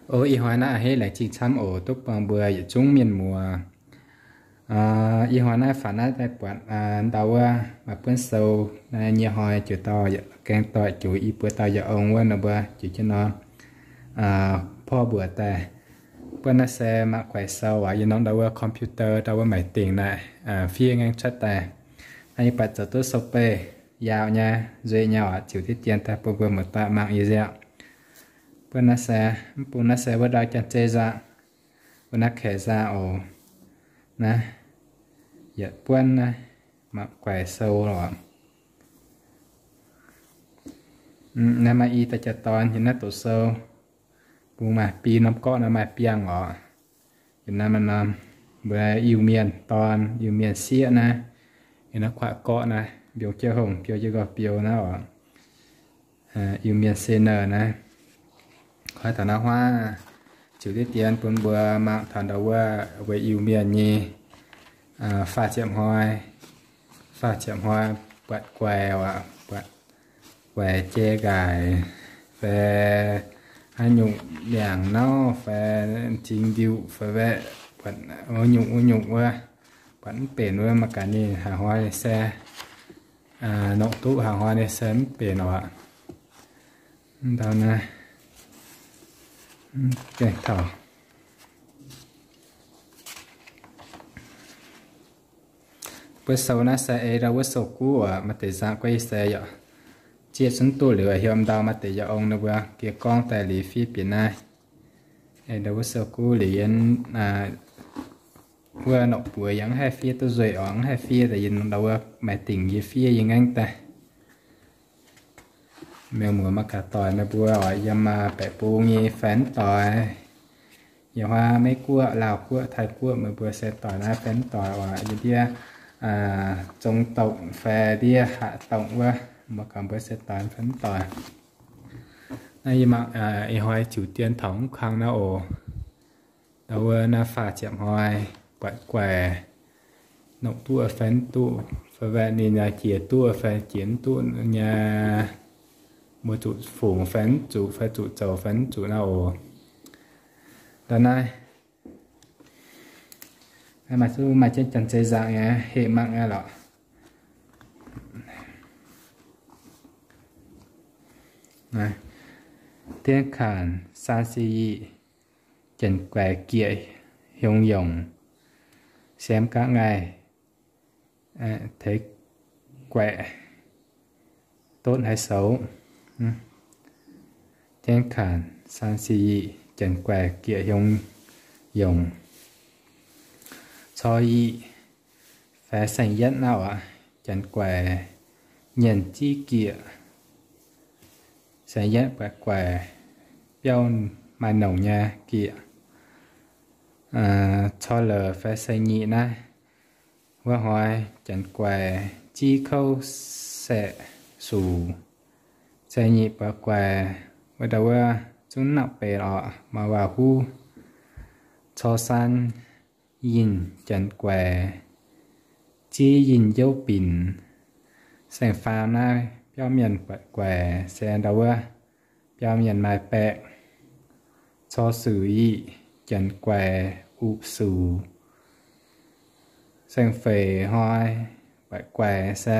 O, ih hnoi naaiv a'hneiv laengz zingh camv oc, duqv buangh mbuo yietc zungv mienh muoz. Ih hnoi naaiv faaux naaiv daaih buatc ndau wuov maaih buonv sou, naaiv nyei hnoi jiu dauh gaeng doic jiu i buo dauh yaac ong wuov nor mbuo jiu jienv nor porv mbuoqc daaih. Buonv naaiv se mangc guaix sou aqv, yie nongx ndau wuov computer ndau wuov maiv dingc naaic fiev ngaengc cuotv daaih. Naaiv yie buatc zoux duqv sou beih yaauc nyei, nzueic nyei aqv, ziux diqv dien daaih bun mbuo muoz-doic mangc yie nziaauc. Buonv naaiv se, mv bung naaiv se wuov ndau janx-zei nzangc, wuov naaiv kaeqv nzangc oc. Naaiv yietc buonv naaiv mangc guaix sou lorqc. Naaiv maaih i dauh jaa-dorn yiem naaiv doqc sou. Bung maaih bi norm gorqv naaiv maaih biangh oc. Yiem naaiv maaih norm mbuo Iu-Mienh dorn, Iu-Mienh sieqv naaiv. Yiem naaiv kuatv gorqv naaiv, mbiouh jienv hongh, mbiouh jienv nqorngv biouh naaiv oc. Iu-Mienh se naaiv naaiv. Koi taux naaiv huaav ziux diqv dien bun mbuo mangc taux ndau wuov mbuo Iu-Mienh nyei faah ziepc hnoi, faah ziepc hnoi buatc guaix aqv, buatc guaix jai nqaic fai haaix nyungc miangc nauv fai m'zing ndiuh fai waeqc, buatc wuov nyungc wuov nyungc wuov, buatc mv benx wuov, mangc gaax ninh haaix hnoi se nongc duqv, haaix hnoi ninh se mv benx oc. Ndau naaiv gaengh taux buonv sou naaiv se ei ndau wuov sou guv oc, maaih deix nzangc guaiv se yaac zieqv zunv duqv liuz heuc ndau, maaih deix yaac ong ninh mbuo geh gorngv daaih liuz fiev bieqc naaiv. Ei ndau wuov sou guv liuz yie wuov norqc buoz yaac mv haih fiev duqv nzueic oc, mv haih fiev daaih yie ndau wuov maiv dingc yie fiev yie ngaengc daaih. Mienh muoz mangc gaax doic meih mbuo oc, yiem baeqc bung nyei fai mv doic, yiem huaav Meiv Guoqv, Laauh Guoqv, Taiv Guoqv, meih mbuo se doic naaiv fai mv doic oc, yiem ndiev zong dongh fai ndiev hatc dongh wuov, mangc gaax mbuo se doic fai mv doic. Naaiv yie mangc ih hnoi ziux dien taux mv kang naaiv oc. Ndau wuov naaiv faah ziepc hnoi buatc guaix, nongc duqv fai mv duqv, fai waeqc ninh jiex duqv fai jiex mv duqv nyei, mbuo zuqc fungx fai mv zuqc, fai zuqc zoux fai mv zuqc naaiv oc. Ndau naaiv, naaiv maaih duqv maaih jienv janx-zei nzangc nyei, heh mangc nyei lorqc. 天坎三十一, janx-guaix gieqc hiong yongc, siemv gaav ngaih, teix guaix, dotv haiz soux. 天坎三十一, janx-guaix gieqc hiong yongc. Cor yic, faix saeng-yietv naaiv oc, janx-guaix nyienh ziqv gieqc. Saeng-yietv buatc guaix biauv maaih nongc nyei gieqc. Cor lorh faix saeng-nyic naaiv, wuov hnoi janx-guaix ziqv kouv saeqv suc. Saeng-nyic buatc guaix wuov ndau wuov zungv nangc benx oc, maaih waac-huv. Cor saan yinh janx-guaix ziqv yinh youv binc. Saeng-faam naaiv biauv mienh buatc guaix se ndau wuov biauv mienh maaih baeqc. Cor suc yic janx-guaix uqc suc. Saeng-feix hnoi buatc guaix se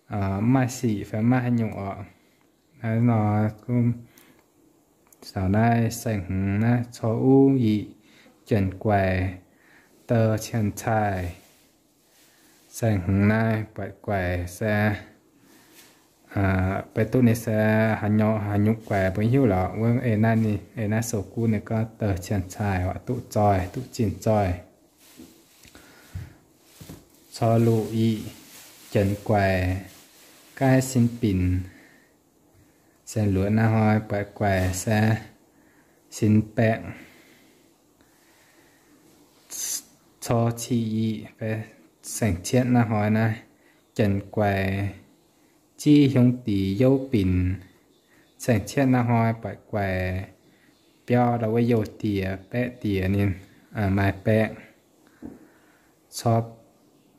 mv maaih sic fai mv maaih haaix nyungc oc. Naaiv nor, zaux naaiv saeng-hmz naaiv cor uv yic janx-guaix dou cien-caaih. Saeng-hmz naaiv buatc guaix se beiv duqv ninh se haaix nyungc guaix mbuo hiuv lorqc. Wuov ei naaiv ninh, ei naaiv sou guv ninh gorngv dou cien-caaih oc, duqv zoih, duqv zinh zoih. Cor luqc yic janx-guaix gaaiv sin binc. Saeng-luoqc naaiv hnoi buatc guaix se sin baeqc. Cor ciqv yic fai saeng-cietv naaiv hnoi naaiv, janx-guaix ziqv hiong diex youv binc. Saeng-cietv naaiv hnoi buatc guaix biauv ndau wuov youh diex baeqv diex ninh maaih baeqc.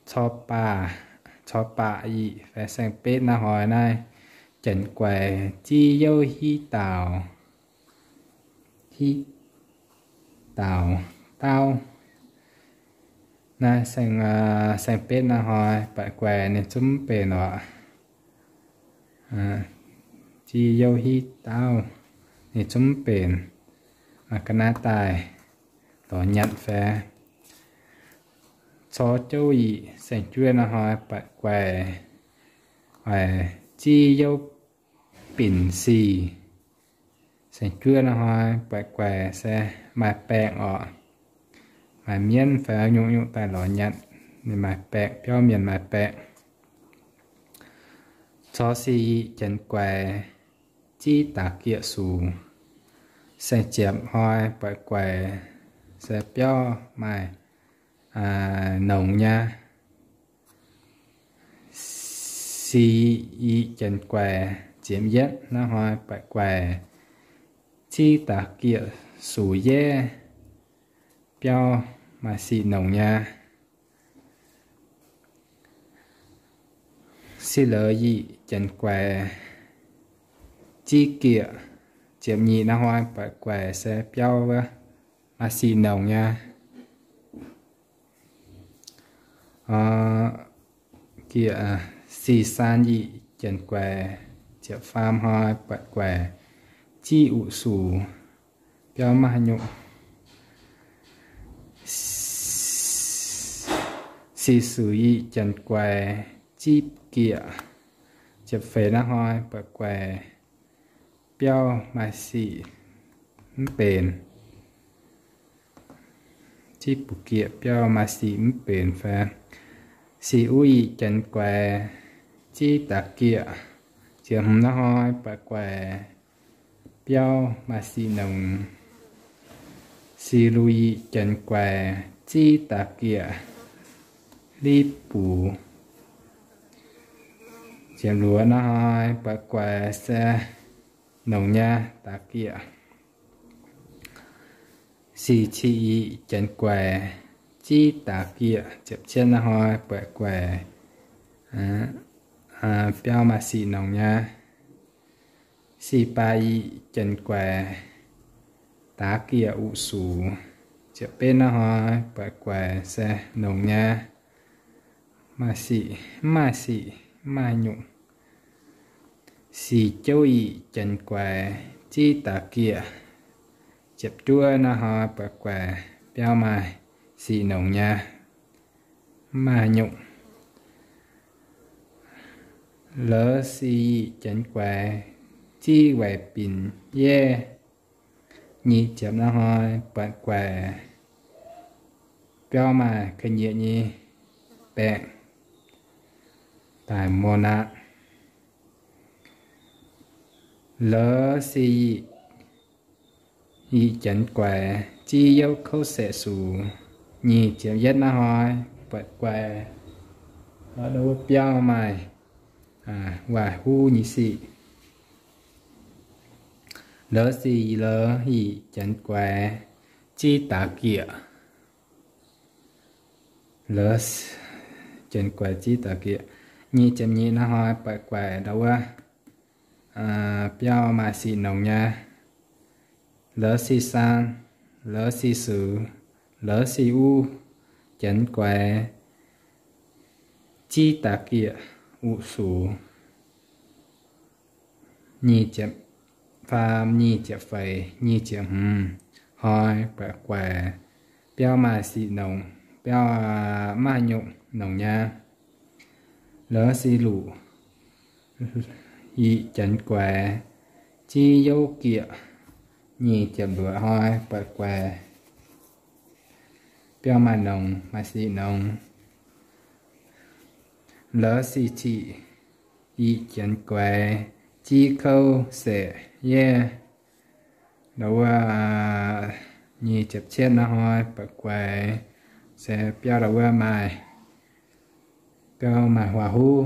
Cor baac, cor baac yic fai saeng-betv naaiv hnoi naaiv, janx-guaix ziqv youv hiv dauc. hiv dauh dauh. Naaiv saeng-, saeng-betv naaiv hnoi buatc guaix ninh zungv mv benx oc. Ziv youv hiv dauh ninh zungv mv benx. Maaih ga'naaiv daaih lorz nyatv fai. Cor jouv yic saeng-juov naaiv hnoi buatc guaix oix ziv youv binc sic. Saeng-juov naaiv hnoi buatc guaix se maaih baengh oc. Maaih mienv fai nyungc-nyungc daaih lorz nyatv, ninh maaih baengh, biauv mienh maaih baengh. Cor sic yic janx guaix ziv daux-giec sux. Saeng-ziepc hnoi buatc guaix se biauv maaih nongx nyei. Sic yic janx guaix ziepc yietv naaiv hnoi buatc guaix ziv daux-giec sux yeiv, biauv maaih sic nongx nyei. Sic lorz yic janx guaix ziv giec ziepc nyeic naaiv hnoi buatc guaix se biauv wuov maaih sic nongx nyei. Sic saan yic janx guaix ziepc faam hnoi buatc guaix ziv uqc sux, biauv maiv haaix nyungc. Sic suc yic janx guaix ziv giec ziepc feix naaiv hnoi buatc guaix biauv maaih sic mv benx. Ziv buqc giec biauv maaih sic mv benx fai. Sic uv yic janx guaix ziv daux-giec ziepc hmz naaiv hnoi buatc guaix biauv maaih sic nongx. Sic luc yic janx guaix ziv daux-giec liv buc ziepc luoqc naaiv hnoi buatc guaix se nongx nyei daux-giec. Sic cic yic janx guaix ziv daux-giec ziepc cietv naaiv hnoi buatc guaix biauv maaih sic nongx nyei. Sic baac yic janx guaix daux-giec uqc sux ziepc betv naaiv hnoi buatc guaix se nongx nyei, maaih sic, mv maaih sic, mv maaih nyungc. Sic jouv yic janx guaix ziv daux-giec ziepc duqv naaiv hnoi buatc guaix biauv maaih sic nongx nyei, mv maaih nyungc. Lorz sic yic janx guaix ziv waaic binc yeiv nyic ziepc naaiv hnoi buatc guaix biauv maaih ga'nyiec nyei baengc daaih mor naatv. Lorz sic yic janx guaix ziv youv kouv saeqv sux nyic ziepc yietv naaiv hnoi buatc guaix wuov biauv maaih waaic huv nyei sic. Lorz sic lorz yic janx guaix ziv daux-giec, lorz janx guaix ziv daux-giec nyic ziepc nyeic naaiv hnoi buatc guaix ndau wuov biauv maaih sic nongx nyei. Lorz sic saan, lorz sic sux, lorz sic uv janx guaix ziv daux-giec uqc sux nyic ziepc faam, nyic ziepc feix, nyic ziepc hmz hnoi buatc guaix biauv maaih sic nongx, biauv maiv nyungc nongx nyei. Lorz sic luc yic janx guaix ziv youv giec nyic ziepc luoqc hnoi buatc guaix biauv maaih nongx, maaih sic nongx. Lorz sic cic yic janx guaix ziv kouv saeqv yeiv ndau wuov nyic ziepc cietv naaiv hnoi buatc guaix se biauv ndau wuov maaih, biauv maaih huaax huv.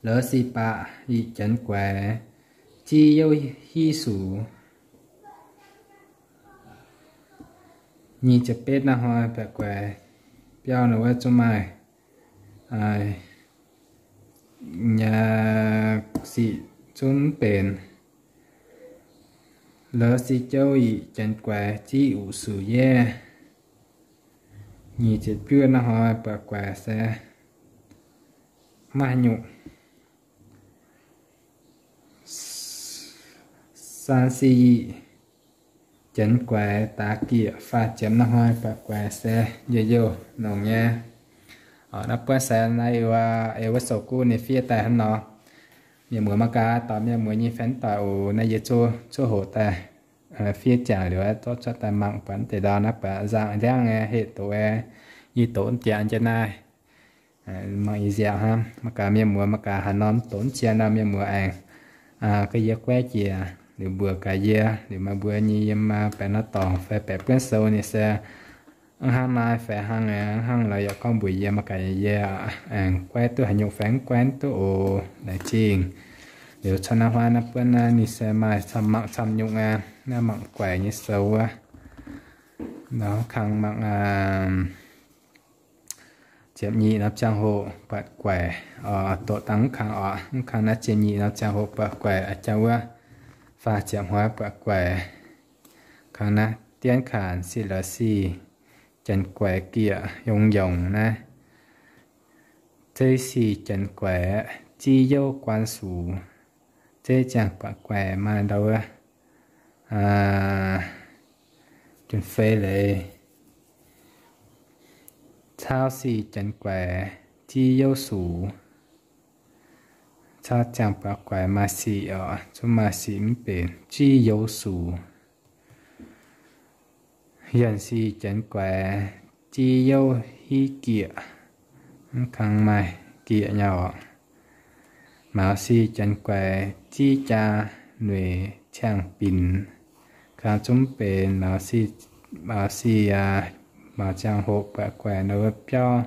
Lorz sic baqc yic janx guaix ziv youv hiv sux nyic ziepc betv naaiv hnoi buatc guaix biauv ndau wuov zungv maaih nyei sic zungv mv benx. Lorz si jouv yic janx guaix ziv uqc suc yie. Nyic ziepc juov naaiv hnoi buatc guaix se maiv nyungc. Saan si yic janx guaix daax gieqc faah ziepc naaiv hnoi buatc guaix se youh youh nongc nyei. Naaiv buonv se naaiv wuov sou guv ninh fiev daaih hnangv nor. Mienh muoz maiv gaax dorh mienh muoz nyei fan doic oc. Naaiv yie zuov hoqc daaih fiev ziangx liuz zorqv cuotv daaih mangc buatc deix ndau naaiv buatc nzangc ndiangv nyei heqc doz, yie doz diangx jienv naaiv. Mangc yie nziaauc hnangv. Maiv gaax mienh muoz maiv gaax haaix norm doz zien nor mienh muoz aengx gaax yie guaiv jiex liuz mbuox gaax yie liuz maaih mbuo nyei yiem baeqc norm dorngx fai baeqc buonv sou ninh se hnangv naaiv fai hnangv, hnangv lorz yaac gorngv mbuox yie maiv gaax yie aengx guaiv duqv haaix nyungc fai mv guaiv duqv oc. Laengz zingh. Liuz cuotv naaiv hnoi naaiv buonv naaiv ninh se maaih camv mangc camv nyungc aqv. Naaiv mangc guaix nyei sou wuov. Nor kang mangc ziepc nyeic norm ziangh hoc buatc guaix, doqc dangh mv kang oc. Mv kang naaiv ziepc nyeic norm ziangh hoc buatc guaix, jangx wuov faah ziepc hnoi buatc guaix. Kang naaiv dienv kaanx si lorz si janx guaix gieqc yongx yongc naaiv. Zeiv si janx guaix ziv youh guan sux. Zeiv ziangh buatc guaix maaih ndau wuov jun fei leiz. Cauv si janx guaix ziv youh sux. Cauv ziangh buatc guaix maaih sic oc, zungv maaih sic mv benx ziv youh sux. Yienh si janx guaix ziv youh hiv gieqc, mv kang maaih gieqc nyei oc. Maux si janx guaix ziv jaa nueic ciangh binx, kang zungv benx maux si, maux ziangh hoc buatc guaix nor wuov biauv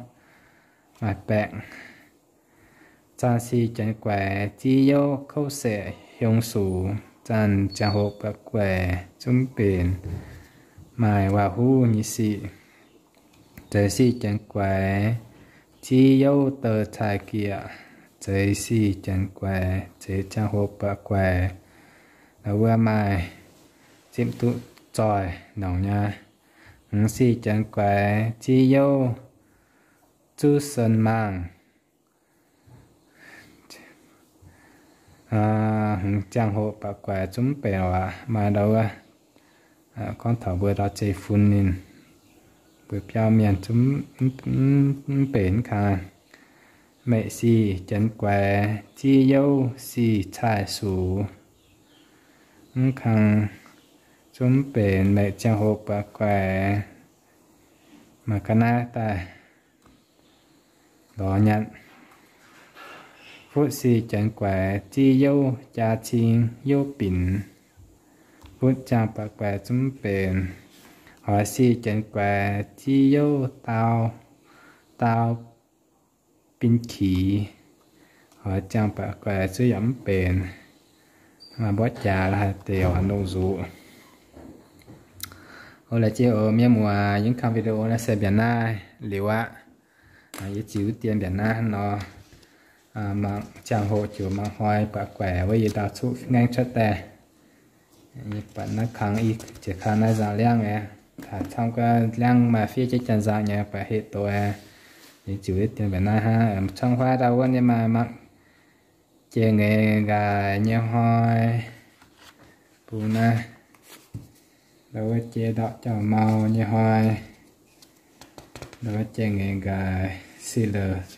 maaih baengc. Zaanh si janx guaix ziv youh kouv saeqc hiong sux, zaanh ziangh hoc buatc guaix zungv benx maaih waac-huv nyei sic. Zeix si janx guaix ziv youh dou cai gieqc, zeix si janx guaix zeix ziangh hoc buatc guaix nor wuov maaih zipv duqv zoih nongc nyei. Hmz si janx guaix ziv youh zuqv sen maangh, hmz ziangh hoc buatc guaix zungv mv benx oc. Maaih ndau wuov gorngv taux mbuo ndau zeiv-fun ninh, mbuo biauv mienh zungv mv benx kang. Meic si janx guaix ziv youh si cai sux, mv kang zungv mv benx meic ziangh hoc buatc guaix maaih ga'naaiv daaih lorz nyanc. Futv si janx guaix ziv youh jaa cing youh binx, futv ziangh buatc guaix zungv mv benx. Hoix si janx guaix ziv youh daau, daau bin qix, hoix ziangh buatc guaix zungv yaac mv benx. Maaih mborqv jaax la'haaix deix oix nongh nzuqc. O, laaix jiex oc mienh muoz, yie kang video naaiv se mbiaauc naaiv liuz aqv. Yie ziux dien mbiaauc naaiv hnangv nor. Mangc ziangh hoc ziouc mangc hnoi buatc guaix wuov yie ndau zuqv ngaengv cuotv daaih. Yie buatc naaiv kang, ih jiex kang naaiv nzangc liangv aqv. Taux camv gau liangv maaih fiev jienv janx-nzangc nyei buatc heqc doz aqv. Yie ziux dien mbiaauc naaiv hnangv. Camv huaav ndau wuov nyei maaih mangc jiex ngaengc nqaaix nyei hnoi. Bung naaiv, ndau wuov jiex ndortv jauv-mau nyei hnoi. Ndau wuov jiex ngaengc nqaaix si lorz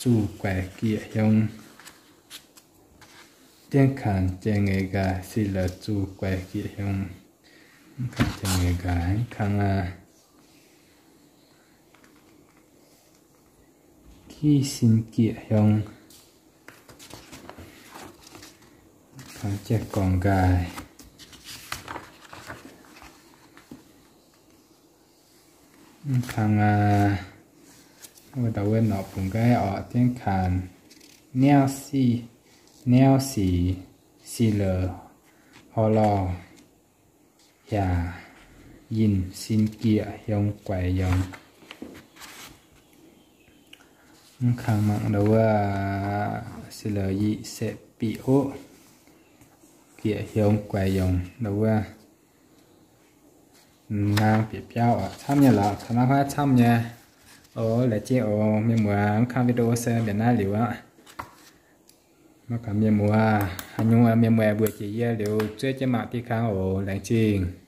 zuqc guaix gieqc hiong. Dienv kaanx jiex ngaengc nqaaix si lorz zuqc guaix gieqc hiong. Mv kang jiex ngaengc nqaaix, mv kang aqv. Kiv sin gieqc hiong. Kang jiex gorngv nqaaix. Mv kang aqv. Wuov dauh wuov norqc bungx nqaiv orqc, dienv kaanx niauv sic, niauv sic, sic lorz horh lorh yaac yinh sin gieqc hiong guaix yongx. Mv kang mangc ndau wuov sic lorz yiqc sepv biqc oqv. bieqc hnyouv guaix yongc wuov naang bieqc biauv oc. Camv nyei lorqc, taux naaiv hnoi camv nyei. Oc, laengz zingh oc mienh muoz, mv kang video se mbienc naaiv liuz aqv. Maiv gaax mienh muoz, haaix nyungc mienh muoz mbuox jiex yie liuz zuov jienv mangc diuh kang oc. Laengz zingh.